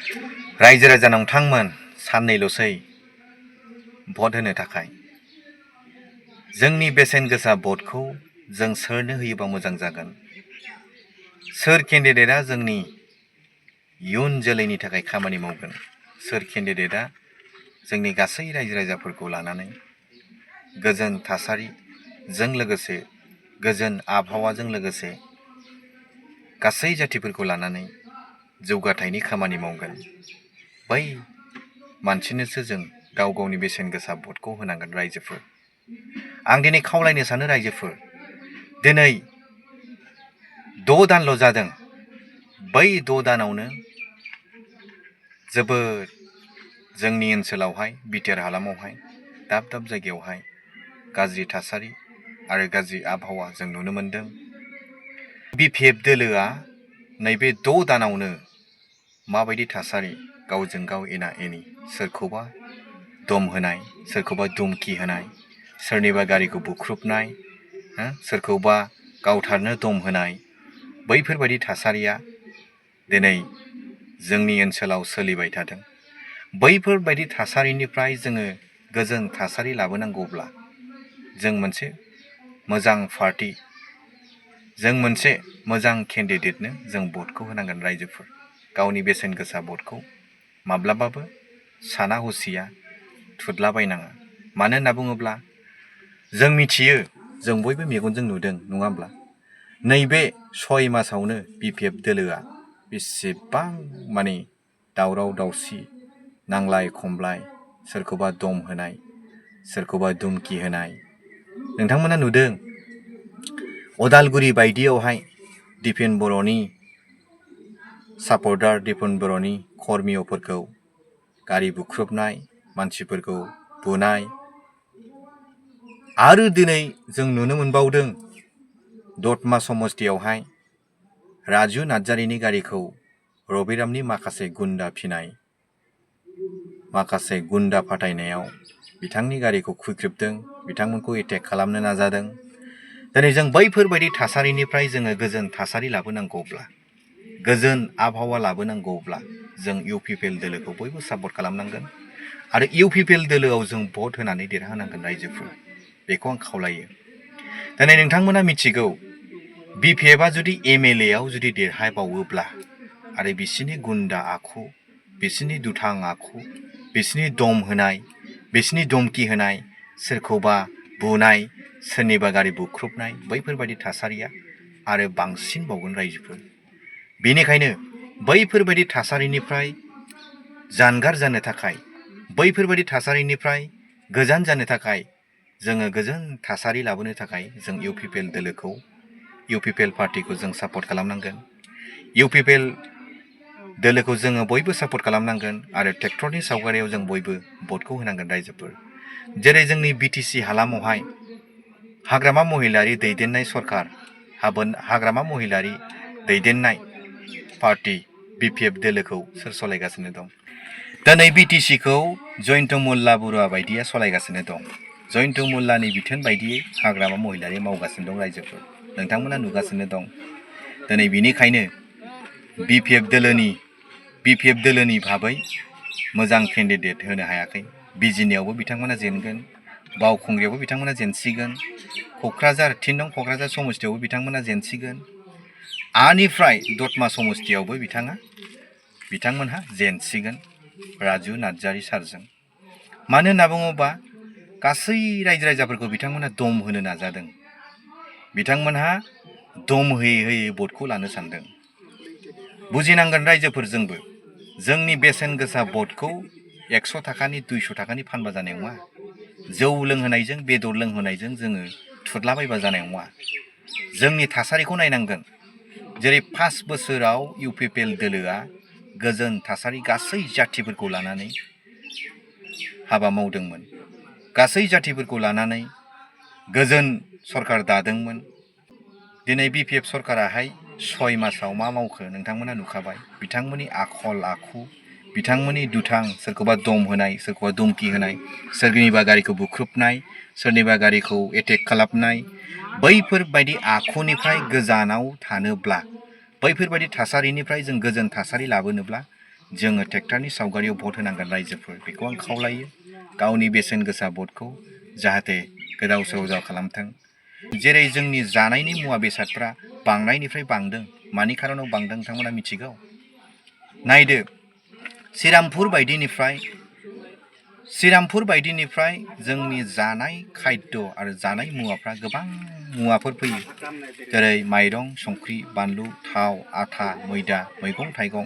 रायजो राजा नोंथांमोन साननैल'सै भट होनो थाखाय जोंनि बेसेन गोसा भटखौ जों सोरनो होयोबा मोजां जागोन सोर केन्डिडेटआ जोंनि इयुन जोलैनि थाखाय खामानि मावगोन सोर केन्डिडेटआ जोंनि गासै रायजो राजाफोरखौ लानानै गोजोन थासारिजों लोगोसे गोजोन आबहावाजों लोगोसे गासै जातिफोरखौ लानानै जौगाथायनि खामानि मावगोन बै मानसिनोसो जों गाव गावनि बेसेन गोसा भटखौ होनांगोन रायजोफोर आं दिनै खावलायनो सानो रायजोफोर दिनै 6 दानल' जादों बै 6 दानावनो जोबोद जोंनि ओनसोलावहाय बिटिआर हालामावहाय दाब दाब जायगायावहाय गाज्रि थासारि आरो गाज्रि आबहावा जों नुनो मोनदों बिपिएफ दोलोआ नैबे 6 दानावनो माबायदि थासारि गावजों गाव एना एनि सोरखौबा दम होनाय सोरखौबा दुमखि होनाय सोरनिबा गारिखौ बुख्रुबनाय सोरखौबा गावथारनो दम होनाय बैफोरबायदि थासारिया दिनै जोंनि ओनसोलाव सोलिबाय थादों बैफोरबायदि थासारिनिफ्राय जोङो गोजोन थासारि लाबोनांगौब्ला जों मोनसे मोजां पार्टी जों मोनसे मोजां केन्डिडेटनो जों भटखौ होनांगोन रायजोफोर गावनि बेसेन गोसा भटखौ माब्लाबाबो साना हसिया थुदलाबायनाङा मानो होनना बुङोब्ला जों मिथियो जों बयबो मेगनजों नुदों नङा होमब्ला नैबे 6 मासावनो बिपिएफ दोलोआ बेसेबां माने दावराव दावसि नांलाय खमलाय सोरखौबा दम होनाय सोरखौबा दुमखि होनाय नोंथांमोना नुदों अदालगुरि बायदियावहाय दिपेन बर'नि सापर्टार दिपेन बर'नि कर्मियफोरखौ गारि बुख्रुबनाय मानसिफोरखौ बुनाय आरो दिनै जों नुनो मोनबावदों दतमा समस्तियावहाय राजु नार्जारिनि गारिखौ रबिरामनि माखासे गुन्दा फिनाय माखासे गुन्दा फाथायनायाव बिथांनि गारिखौ खुख्रिबदों बिथांमोनखौ एटेक खालामनो नाजादों दिनै जों बैफोरबायदि थासारिनिफ्राय जोङो गोजोन थासारि लाबोनांगौब्ला गोजोन आबहावा लाबोनांगौब्ला जों इउपिपिएल दोलोखौ बयबो सापर्ट खालामनांगोन आरो इउपिपिएल दोलोआव जों भट होनानै देरहानांगोन रायजोफोर बेखौ आं खावलायो दिनै नोंथांमोना मिथिगौ बिपिएफआ जुदि एमएलए आव जुदि देरहाबावोब्ला आरो बिसिनि गुन्दा आखु बिसिनि दुथां आखु बिसिनि दम होनाय बिसिनि धमखि होनाय सोरखौबा बुनाय सोरनिबा गारि बुख्रुबनाय बैफोरबायदि थासारिया आरो बांसिन बावगोन रायजोफोर बेनिखायनो बैफोरबायदि थासारिनिफ्राय जानगार जानो थाखाय बैफोरबायदि थासारिनिफ्राय गोजान जानो थाखाय जोङो गोजोन थासारि लाबोनो थाखाय जों इउपिपिएल दोलोखौ इउपिपिएल पार्टीखौ जों सापर्ट खालामनांगोन इउपिपिएल दोलोखौ जोङो बयबो सापर्ट खालामनांगोन आरो ट्रेक्टरनि सावगारियाव जों बयबो भटखौ होनांगोन रायजोफोर जेरै जोंनि बिटिसि हालामावहाय हाग्रामा महिलारि दैदेननाय सरकार हाग्रामा महिलारि दैदेननाय पार्टी बिपिएफ दोलोखौ सोर सालायगासिनो दं दा नै बिटिसिखौ जयन्त मल्ला बरुवा बायदिया सालायगासिनो दं जयन्त मल्लानि बिथोन बायदियै हाग्रामा महिलारि मावगासिनो दं रायजोफोर नोंथांमोना नुगासिनो दं दिनै बिनिखायनो बिपिएफ दोलोनि भाबै मोजां केन्डिडेट होनो हायाखै बिजिनियावबो बिथांमोना जेनगोन बावखुंग्रियावबो बिथांमोना जेनसिगोन क'क्राझार 3 नं क'क्राझार समस्तियावबो बिथांमोना जेनसिगोन आनिफ्राय दतमा समस्तियावबो बिथांमोनहा जेनसिगोन राजु नार्जारि सारजों मानो होनना बुङोबा गासै रायजो राजाफोरखौ बिथांमोना दम होनो नाजादों बिथांमोनहा दम होयै होयै भटखौ लानो सानदों बुजिनांगोन रायजोफोरजोंबो जोंनि बेसेन गोसा भटखौ 100 थाखानि 200 थाखानि फानबा जानाय नङा जौ लोंहोनायजों बेदर लोंहोनायजों जोङो थुदलाबायबा जानाय नङा जोंनि थासारिखौ नायनांगोन जेरै 5 बोसोराव इउपिपिएल दोलोआ गोजोन थासारि गासै जातिफोरखौ लानानै हाबा मावदोंमोन गासै जातिफोरखौ लानानै गोजोन सरकार दादोंमोन दिनै बिपिएफ सरकाराहाय 6 मासाव मा मावखो नोंथांमोना नुखाबाय बिथांमोननि आखल आखु बिथांमोननि दुथां सोरखौबा दम होनाय सोरखौबा धमखि होनाय सोरनिबा गारिखौ बुख्रुबनाय सोरनिबा गारिखौ एटेक खालामनाय बैफोरबायदि आखुनिफ्राय गोजानाव थानोब्ला बैफोरबायदि थासारिनिफ्राय जों गोजोन थासारि लाबोनोब्ला जोङो ट्रेक्टरनि सावगारियाव भट होनांगोन रायजोफोर बेखौ आं खावलायो गावनि बेसेन गोसा भटखौ जाहाथे गोदाव सोराव खालामथों जेरै जोंनि जानायनि मुवा बेसादफ्रा बांनायनिफ्राय बांदों मानि खारनाव बांदों नोंथांमोना मिथिगौ नायदो श्रीरामपुर बायदिनिफ्राय जोंनि जानाय खाद्य आरो जानाय मुवाफ्रा गोबां मुवाफोर फैयो जेरै माइरं संख्रि बानलु थाव आथा मैदा मैगं थाइगं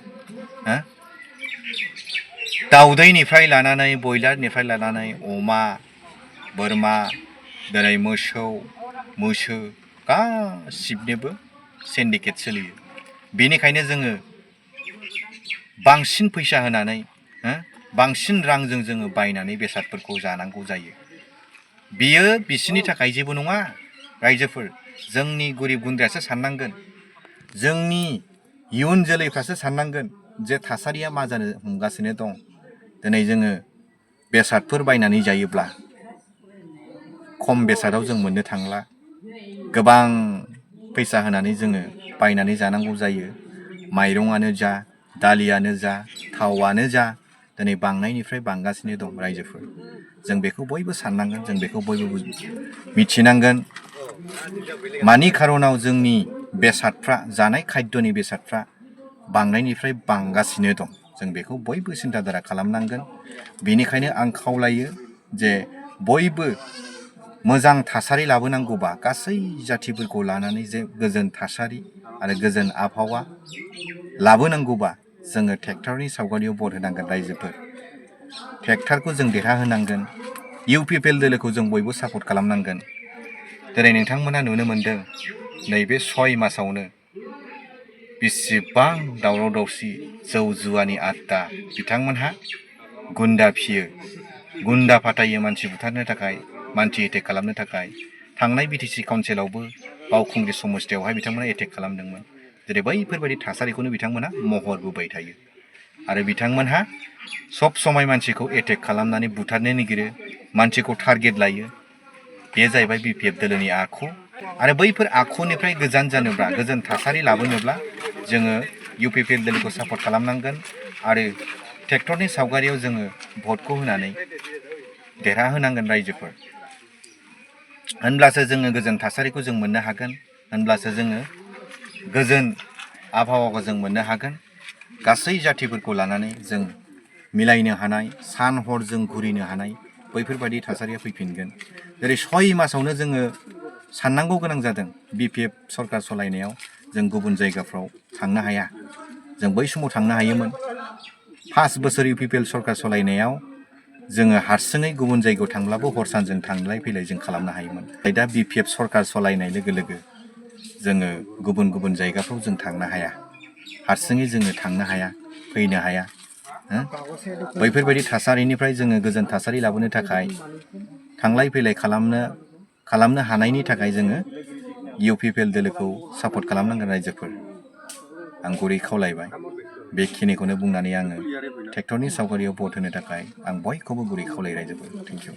दाउदैनिफ्राय लानानै बयलारनिफ्राय लानानै अमा बोरमा दिनै मोसौ मैसो गासिबनिबो सिन्डिकेट सोलियो बेनिखायनो जोङो बांसिन फैसा होनानै बांसिन रांजों जोङो बायनानै बेसादफोरखौ जानांगौ जायो बियो बिसिनि थाखाय जेबो नङा रायजोफोर जोंनि गरिब गुन्द्रायासो साननांगोन जोंनि इयुन जोलैफ्रासो साननांगोन जे थासारिया मा जानो हमगासिनो दं दिनै जोङो बेसादफोर बायनानै जायोब्ला खम बेसादाव जों मोननो थांला गोबां फैसा होनानै जोङो बायनानै जानांगौ जायो माइरंआनो जा दालियानो जा थावानो जा दिनै बांनायनिफ्राय बांगासिनो दं रायजोफोर जों बेखौ बयबो साननांगोन जों बेखौ बयबो मिथिनांगोन मानि खारनाव जोंनि बेसादफ्रा जानाय खाद्यनि बेसादफ्रा बांनायनिफ्राय बांगासिनो दं जों बेखौ बयबो सिन्ताधारा खालामनांगोन बेनिखायनो आं खावलायो जे बयबो मोजां थासारि लाबोनांगौबा गासै जाथिफोरखौ लानानै जे गोजोन थासारि आरो गोजोन आबहावा लाबोनांगौबा जोङो ट्रेक्टरनि सावगारियाव भट होनांगोन रायजोफोर ट्रेक्टरखौ जों देरहाहोनांगोन इउपिपिएल दोलोखौ जों बयबो सापर्ट खालामनांगोन दिनै नोंथांमोना नुनो मोनदों नैबे 6 मासावनो बेसेबां दावराव दावसि जौ जुवानि आड्डा बिथांमोनहा गुन्दा फियो गुन्दा फाटायो मानसि बुथारनो थाखाय मानसि एटेक खालामनो थाखाय थांनाय बिटिसि काउन्सिलावबो बावखुंग्रि समस्थियावहाय बिथांमोना एटेक खालामदोंमोन जेरै बैफोरबायदि थासारिखौनो बिथांमोना महर बोबाय थायो आरो बिथांमोनहा सब समय मानसिखौ एटेक खालामनानै बुथारनो नागिरो मानसिखौ टारगेट लायो बे जाहैबाय बिपिएफ दोलोनि आखु आरो बैफोर आखुनिफ्राय गोजान जानोब्ला गोजोन थासारि लाबोनोब्ला जोङो इउपिपिएल दोलोखौ सापर्ट खालामनांगोन आरो ट्रेक्टरनि सावगारियाव जोङो भटखौ होनानै देरहाहोनांगोन रायजोफोर होनब्लासो जोङो गोजोन थासारिखौ जों मोननो हागोन होनब्लासो जोङो गोजोन आबहावाखौ जों मोननो हागोन गासै जाथिफोरखौ लानानै जों मिलायनो हानाय सान हर जों घुरिनो हानाय बैफोरबायदि थासारिया फैफिनगोन जेरै 6 मासावनो जोङो साननांगौ गोनां जादों बिपिएफ सरकार सालायनायाव जों गुबुन जायगाफ्राव थांनो हाया जों बै समाव थांनो हायोमोन 5 बोसोर इउपिपिएल सरकार सालायनायाव जोङो हारसिङै गुबुन जायगायाव थांब्लाबो हर सानजों थांलाय फैलाय जों खालामनो हायोमोन दा बिपिएफ सरकार सालायनाय लोगो लोगो जोङो गुबुन गुबुन जायगाफ्राव जों थांनो हाया हारसिङै जोङो थांनो हाया फैनो हाया बैफोरबायदि थासारिनिफ्राय जोङो गोजोन थासारि लाबोनो थाखाय थांलाय फैलाय खालामनो हानायनि थाखाय जोङो इउपिपिएल दोलोखौ सापर्ट खालामनांगोन रायजोफोर आं गुरै खावलायबाय बेखिनिखौनो बुंनानै आङो ट्रेक्टरनि सावगारियाव भट होनो थाखाय आं बयखौबो गुरै खावलायो रायजोफोर थेंक इउ